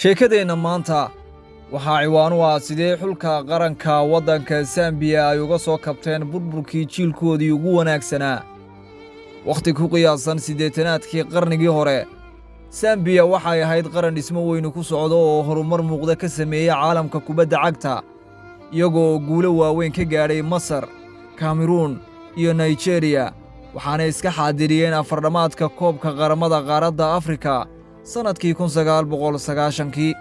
Sheekadeenna maanta waxaa ciwaan u ah sidee xulka qaranka waddanka Sambiya ay uga soo kabteen burburkii jiilkoodii ugu wanaagsanaa. Wakhti ku qiyaasan 80-aadkii qarnigii hore, Sambiya waxay ahayd qaran dhismo weynu ku socdo oo horumar muuqda ka sameeyey caalamka kubadda cagta, iyagoo guulo waaweyn ka gaadhay Masar, Kameruun iyo Nigeriya, waxaanay iska xaadiriyeen afardhammaadka koobka qaramada qaaradda Afrika sannadkii 1990-kii.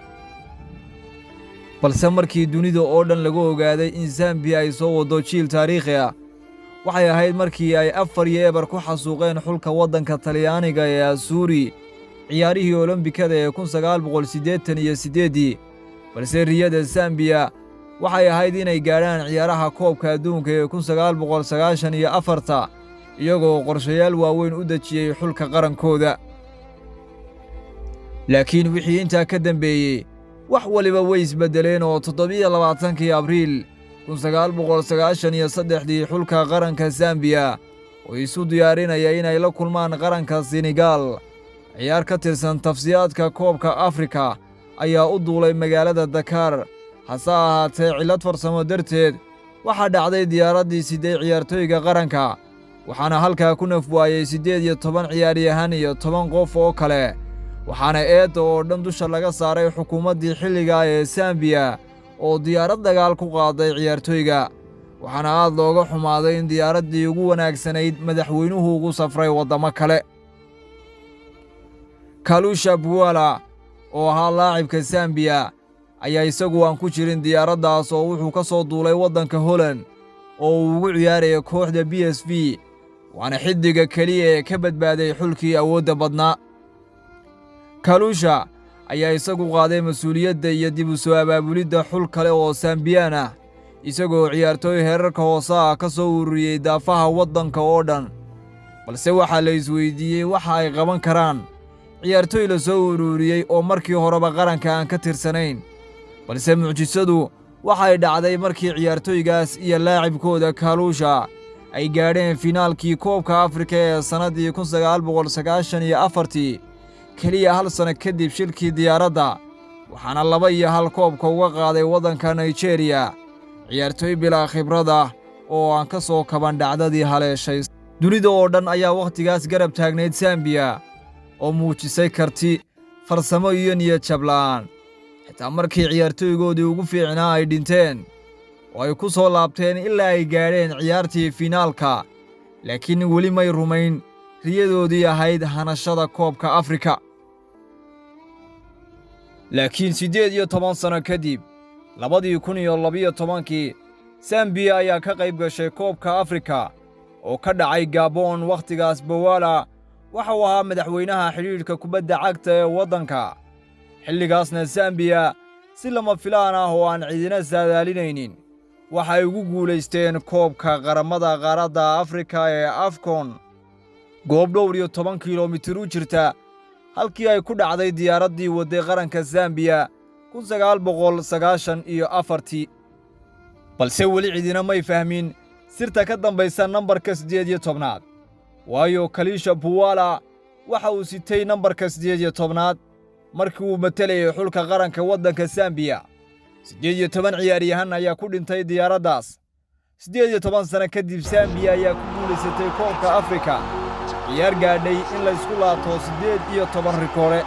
Balse markii dunida oo dhan lagu ogaaday in Sambiya ay soo waddo jiil taariikhi ah, waxay ahayd markii ay 4-0 ku xasuuqeen xulka waddanka Talyaaniga ee Asuuri ciyaarihii Olombikada ee 1988-dii. Balse riyada Sambiya waxay ahayd inay gaadhaan ciyaaraha koobka adduunka ee 1994-ta, iyagoo qorshayaal waaweyn u dejiyey xulka qarankooda. Laakiin wixii intaa ka dambeeyey wax waliba way isbeddeleen, oo 27-kii Abriil 1993-dii xulka qaranka Sambiya oo isu diyaarinaya inay la kulmaan qaranka Senegaal ciyaar ka tirsan tafsiyaadka koobka Afrika ayaa u duulay magaalada Dakaar. Hase ahaatee, cillad farsamo darteed waxaa dhacday diyaaraddii siddeed ciyaartooyga qaranka, waxaana halkaa ku naf waayey 18 ciyaaryahan iyo 10 qof oo kale, waxaana eedda oo dhan dusha laga saaray xukuumaddii xilligaa ee Sambiya oo diyaarad dagaal ku qaaday ciyaartooyga. Waxaana aad looga xumaaday in diyaaraddii ugu wanaagsanayd madaxweynuhu ugu safray waddamo kale. Kalusha Buwala oo ahaa laacibka Sambiya ayaa isagu aan ku jirin diyaaraddaas, oo wuxuu ka soo duulay waddanka Holland oo uu ugu ciyaaraya kooxda PSV, waana xiddiga keliya ee ka badbaaday xulkii awoodda badnaa. Kalusha ayaa isagu qaaday mas-uuliyadda iyo dib u soo abaabulidda xul kale oo Sambiyaan ah, isagoo ciyaartooy heerarka hoose ah ka soo ururiyey daafaha waddanka oo dhan. Balse waxaa la isweydiiyey waxa ay qaban karaan ciyaartooy la soo ururiyey oo markii horeba qaranka aan ka tirsanayn. Balse mucjisadu waxay dhacday markii ciyaartooygaas iyo laacibkooda Kalusha ay gaadheen finaalkii koobka Afrika ee sannaddii 1994-tii, keliya hal sano kadib shilkii diyaaradda, waxaana 2-1 koobka uga qaaday waddanka Nigeriya, ciyaartooy bilaa khibrad ah oo aan ka soo kaban dhacdadii haleeshay. Dunida oo dhan ayaa wakhtigaas garab taagnayd Sambiya oo muujisay karti, farsamo iyo niyad jabla'aan, xitaa markii ciyaartooygoodii ugu fiicnaa ay dhinteen oo ay ku soo laabteen ilaa ay gaadheen ciyaartii finaalka. Laakiin weli may rumayn riyadoodii ahayd hanashada koobka Afrika. Laakiin 18 sano kadib, 2012-kii, Sambiya ayaa ka qayb gashay koobka Afrika oo ka dhacay Gabon. Wakhtigaas Bawala waxa uu ahaa madaxweynaha xidhiidhka kubadda cagta ee waddanka. Xilligaasna Sambiya si lama filaan ah oo aan cidina saadaalinaynin waxay ugu guulaysteen koobka qaramada qaaradda Afrika ee AFCON, goob dhowr iyo toban kilomitir u jirta halkii ay ku dhacday diyaaraddii wadday qaranka Sambiya 1994-tii. Balse weli cidina may fahmin sirta ka dambaysa nambarka 18-aad, waayo Kaliisha Buwala waxa uu sitay nambarka 18-aad markii uu matelayay xulka qaranka waddanka Sambiya. 18 ciyaaryahan ayaa ku dhintay diyaaraddaas. 18 sano kadib Sambiya ayaa ku guulaysatay koobka Afrika, ciyaar gaadhay in laysku laabto 18 rikoore.